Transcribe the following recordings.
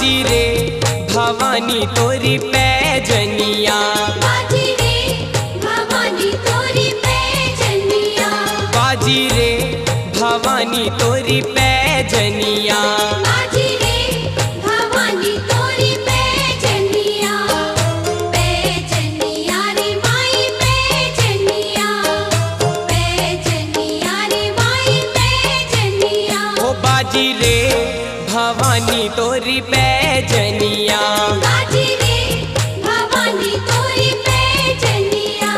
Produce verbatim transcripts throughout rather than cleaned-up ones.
बाजी रे भवानी तोरी पैजनिया। बाजी रे भवानी तोरी पैजनिया। बाजी रे भवानी तोरी पैजनिया। बाजी रे भवानी तोरी पैजनिया। पैजनिया रे माई पैजनिया। पैजनिया रे माई पैजनिया। ओ बाजी रे भवानी तोरी पैजनिया। बाजी रे भवानी तोरी पैजनिया।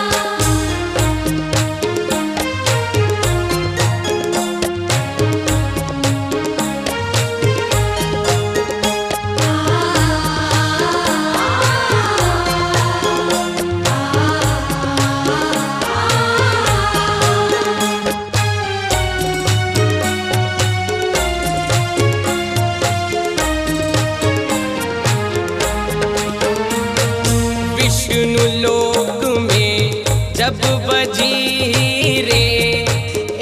विष्णु लोक में जब बजी रे,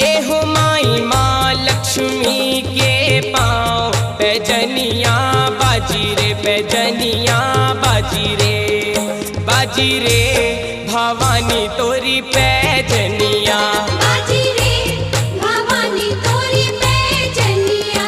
एहो माई माँ लक्ष्मी के पाँव, पैजनिया बाजी रे, पैजनिया बाजी रे, बाजी रे भवानी तोरी पैजनिया। बाजी रे भवानी तोरी पैजनिया।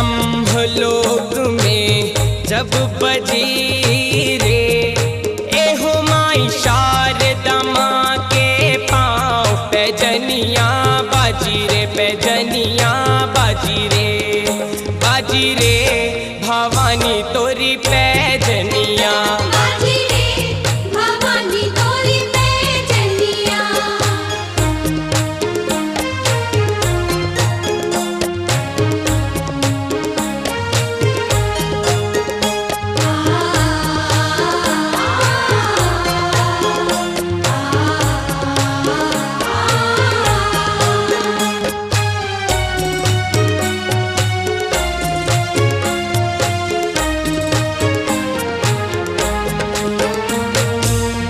ब्रह्मलोक में जब बजी रे, एहो माई शारदा माँ के पाँव, पैजनिया बाजी रे, पैजनिया बाजी रे, बाजी रे भवानी तोरी पैजनिया। बाजी रे भवानी तोरी पैजनिया।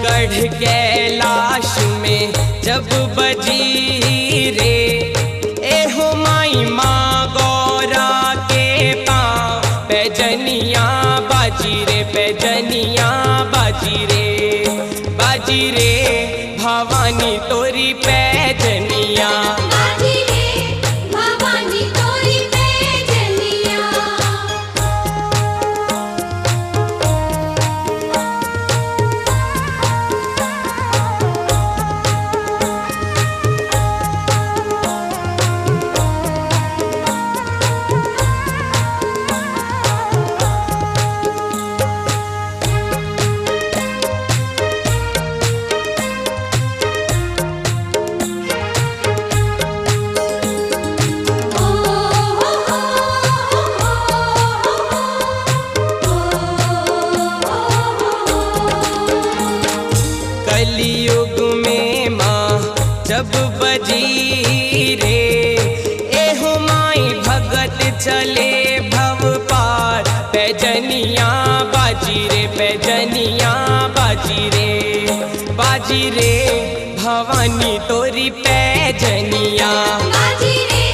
गढ़ कैलाश में जब बजी रे, एहो माई माँ गौरा के पाँव, पैजनिया बाजी रे, पैजनिया बाजी रे, बाजी रे भवानी तोरी पैजनिया। बाजी रे भवानी तोरी पैजनिया। कलयुग में माँ जब बजी रे, एहो माई भगत चले भव पार, पैजनिया बाजी रे, पैजनिया बाजी रे, बाजी रे भवानी तोरी पैजनिया। बाजी रे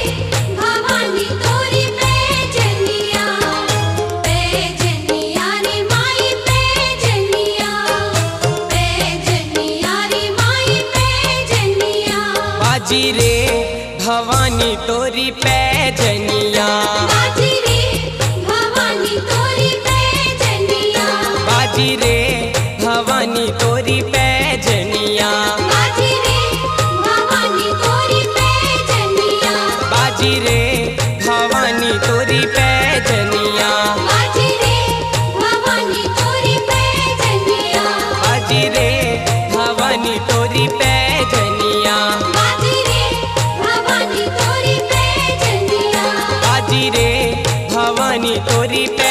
भवानी तोरी पैजनिया। पैजनिया रे माई पैजनिया। पैजनिया रे माई पैजनिया। बाजी रे भवानी तोरी पैजनिया। बाजी रे भवानी तोरी पैजनिया। बाजी रे भवानी तोरी पैजनिया। बाजी रे भवानी तोरी पैजनिया। बाजी रे भवानी तोरी पैजनिया। बाजी रे भवानी तोरी पैजनिया। बाजी रे भवानी तोरी पैजनिया। बाजी रे तोरी पे